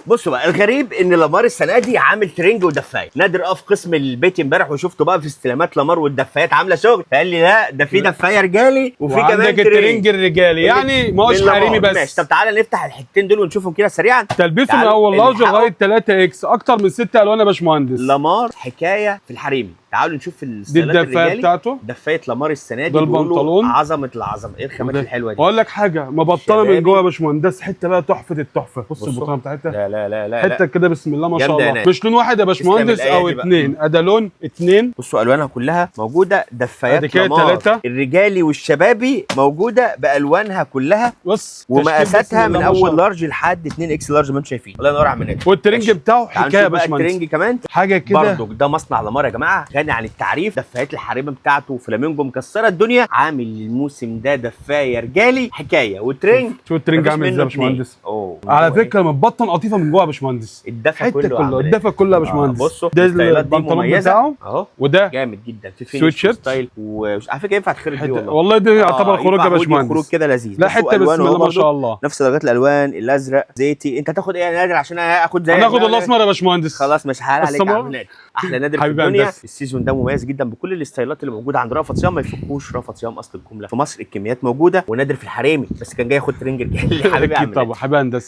بصوا بقى، الغريب ان لامار السنة دي عامل ترنج ودفايه. نادر في قسم البيت امبارح وشفته بقى في استلامات لامار والدفايات عامله شغل، فقال لي لا ده في دفايه رجالي وفي كمان وعندك الترنج الرجالي، يعني ما هوش من لامار. حريمي بس. ماشي، طب تعالى نفتح الحتتين دول ونشوفهم كده سريعا. تلبسه من تعالوا اول large الحقوا. لغاية 3 X، اكتر من 6 الوان يا باشمهندس. لامار حكاية في الحريمي. تعالوا نشوف دي الستايلات الدفايه الرجالي. بتاعته. دفايه لامار السنة دي ده بيقولوا البنطلون. عظمه العظمه. ايه الخامات الحلوة دي؟ واقول لك حاجة، مبطنه من شبابي. جوه يا باشمهندس، حتة بقى تحفة التحفة. بص بصوا. البطانة بتاعتها. لا لا لا لا. حتة لا. كده بسم الله ما شاء جامدة يا الله. نادر. مش لون واحد يا باشمهندس تسلم او الأيادي بقى. اتنين، ادا لون اتنين. بصوا الوانها كلها موجوده. دفايات ادي كده لامار تلاتة. الرجالي والشبابي موجودة بالوانها كلها بص ومقاساتها تشكيل من بسم الله ما شاء اول الله. large لحد 2 X large ما انتم شايفين. الله ينور على منك. والترنج ماشي. بتاعه تعالوا حكاية يا نشوف بقى باشمهندس. الترنج كمان حاجة كده. برضو ده مصنع لامار يا جماعة، غني عن التعريف. دفايات الحريمه بتاعته فلامينجو مكسرة الدنيا. عامل الموسم ده دفايه رجالي حكاية وترنج. شوف الترنج مفيش عامل منه ازاي يا اتنين. باشمهندس. اوه على هو إيه؟ فكرة متبطن قطيفة من جوه يا باشمهندس. الدفا حتة كله كله عامل إيه؟ الدفا كله يا باشمهندس. بصوا ده الستايلات دي البنطلون مميزة بتاعه اهو. وده جامد جدا في سويت finish شيرت. style، وعلى فكرة ينفع تخرج بيه حتة والله. والله ده يعتبر خروج يا ينفع هودي، باشمهندس. خروج كده لذيذ. لا بصوا حتة بسم ألوانه الله أهو ما برضو. شاء الله. نفس درجات الالوان، الازرق زيتي. انت هتاخد ايه يا نادر عشان انا اخد زي هناخد الاسمر يا باشمهندس. خلاص مش حال عليك يا السمر. عم نادر. احلى نادر في حبيبي الدنيا. هندسة. ال season ده مميز جدا بكل الستايلات اللي موجودة عند رأفت صيام. ما يفكوش رأفت صيام، اصل الجملة في مصر الكميات موجوده. ونادر في الحريمي بس كان جاي ياخد ترنج رجالي. حبيبي يا عم اكيد طبعا حبيبي هندسة.